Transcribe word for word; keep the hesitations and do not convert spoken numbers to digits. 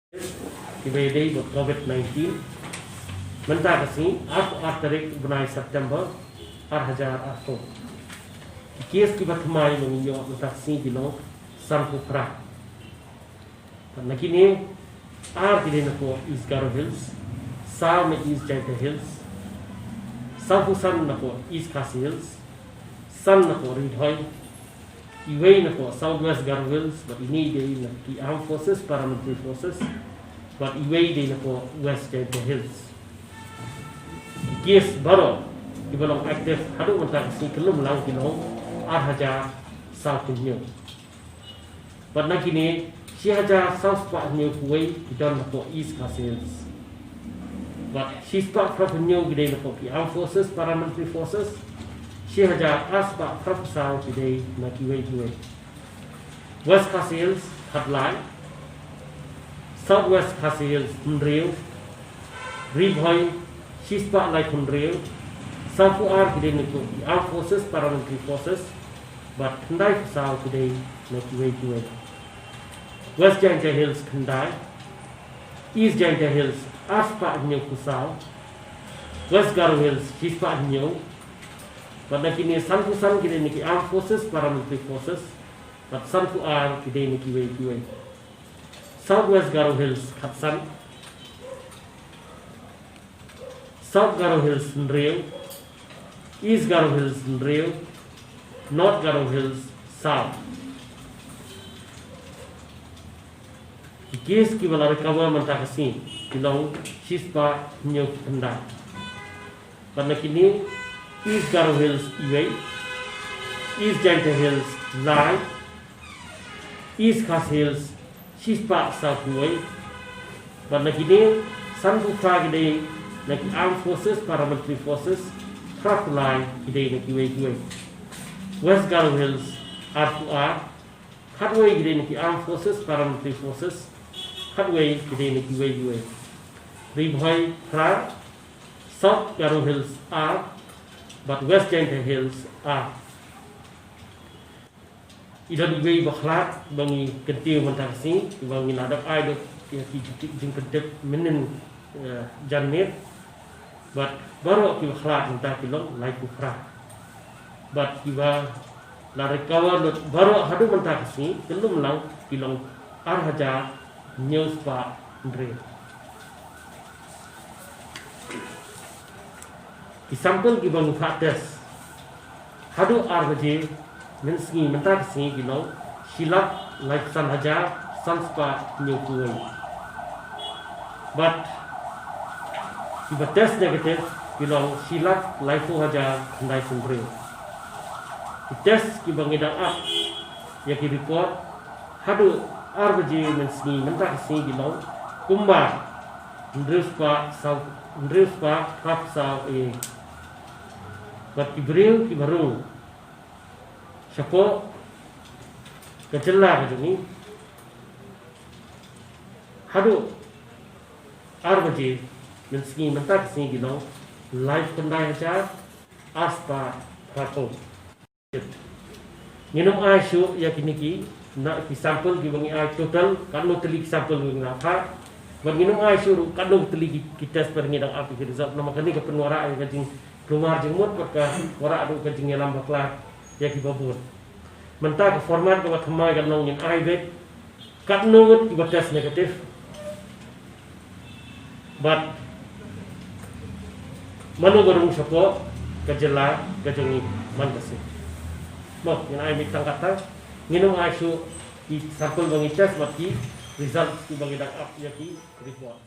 kiba ïadei bad COVID nineteen. Mynta ka sngi, arphew ar tarik u bnai September, ar hajar arphew. Ki case kiba thymmai ba ngi ïoh mynta ka sngi ki long sanphew phra. Bad na kine, ar ki dei napoh East Garo Hills, saw na East Jaintia Hills, sanphew san napoh East Khasi Hills, san napoh Ri Bhoi, iwei napoh South West Garo Hills, bad ine i dei na ki Armed Forces, Paramilitary Forces, bad iwei i dei napoh West Jaintia Hills. Ki case baroh kiba long active haduh mynta ka sngi kyllum lang ki long ar hajar saw hynñiew. Bad na kine, shi hajar saw spah hynñiew phew wei ki don napoh East Khasi Hills. Bad shi spah phra phew hynñiew ki dei napoh ki Armed Forces, Paramilitary Forces, shi hajar ar spah phra phew saw ki dei na kiwei kiwei. West Khasi Hills, khatlai. South West Khasi Hills, hynriew. Ri Bhoi, shi spah laiphew hynriew. Sanphew ar ki dei napoh ki Armed Forces, Paramilitary Forces, bad khyndai phew saw ki dei na kiwei kiwei. West Jaintia Hills, khyndai. East Jaintia Hills, ar spah hynñiew phew saw. West Garo Hills, shi spah hynñiew. Bad na kine, sanphew san ki dei na ki Armed Forces, Paramilitary Forces, bad sanphew ar ki dei na kiwei kiwei. South West Garo Hills, khatsan. South Garo Hills, hynriew. East Garo Hills, hynriew. North Garo Hills, saw. Ki case kiba la recover mynta ka sngi ki long shi spah hynñiew phew khyndai. Bad na kine, East Garo Hills, iwei. East Jaintia Hills, lai. East Khasi Hills, shi spah saw phew wei. Bad na kine, sanphew phra ki dei na ki Armed Forces, Paramilitary Forces, phra phew lai ki dei na kiwei kiwei. West Garo Hills, arphew ar. Khatwei ki dei na ki Armed Forces, Paramilitary Forces, khatwei ki dei na kiwei kiwei. Ri Bhoi, phra. South Garo Hills, ar. Bad West Jaintia Hills, ar. I don iwei i ba khlad ba ngi kyntiew mynta ka sngi, ba ngi la dep ai lut ïa ki jingtip, jingpyntip mynnin, eh, janmiet. Bad baroh kiba khlad mynta ki long laiphew phra. Bad kiba la recover lut baroh haduh mynta ka sngi, kyllum lang ki long ar hajar hynñiew spah hynriew. Ki sample kiba ngi phah test haduh ar baje mynsngi mynta ka sngi ki long shi lak laiphew san hajar san spah hynñiew phew wei. Bad kiba test negative ki long shi lak laiphew hajar khyndai phew hynriew. Ki test kiba ngi dang ap ïa ki report haduh ar baje mynsngi mynta ka sngi ki long kumba hynriew spah saw, hynriew spah phra phew saw eh. Bad ki briew kiba rung shapoh ka jylla ka jong ngi haduh ar baje mynsngi mynta ka sngi ki long laiphew khyndai hajar ar spah phra phew. Ngin ym ai shuh ïa kine ki, na ki sample kiba ngi ai total, katno tylli ki sample kiba ngi la phah. Bad ngin ym ai shuh ruh katno tylli ki, ki test ba ngi dang ap ïa ki result. Namar kane ka pynwarah ïa ka jingkulmar jingmut bad ka warah ruh ka jingïalam bakla ïa kiba bun. Mynta ka format kaba thymmai ka long ngin ai beit katno ngut kiba test negative. Bad mano ba rung shapoh ka jylla ka jong ngi man ka sngi. Mo, ngin ai beit tang kata. Ngin ym ai shuh ki sample ba ngi test bad ki result kiba ngi dang ap ïa ki report.